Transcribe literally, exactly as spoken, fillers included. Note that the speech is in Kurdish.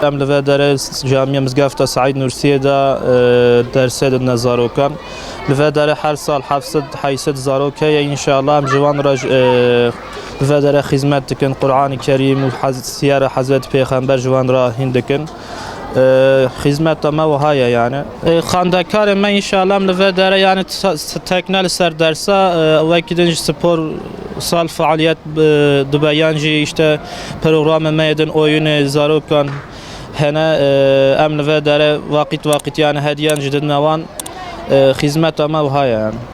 Em li vê derê camiya Mizgefta Seîd Nûrsiyê de, e, dersê didine zarokan. Li vê derê her sal heft sed heyşt sed zarok heye. Înşallah em ji wan re, e, li vê derê xizmet dikin. Quranê Kerîm û hez-, siyara Hezretî Pêxember ji wan re hîn dikin. E, xizmeta me wiha ye yani. E, xandekarê me înşallah em li vê derê yani t-, t-, tekne li ser dersa, e, wekî din jî spor sal faaliyet, e, dibe yan jî işte programê me yê din oyunê zarokan hene, e, em li vê derê waqît waqît yani hediyan jî didine wan, e, xizmeta me wiha ye yani.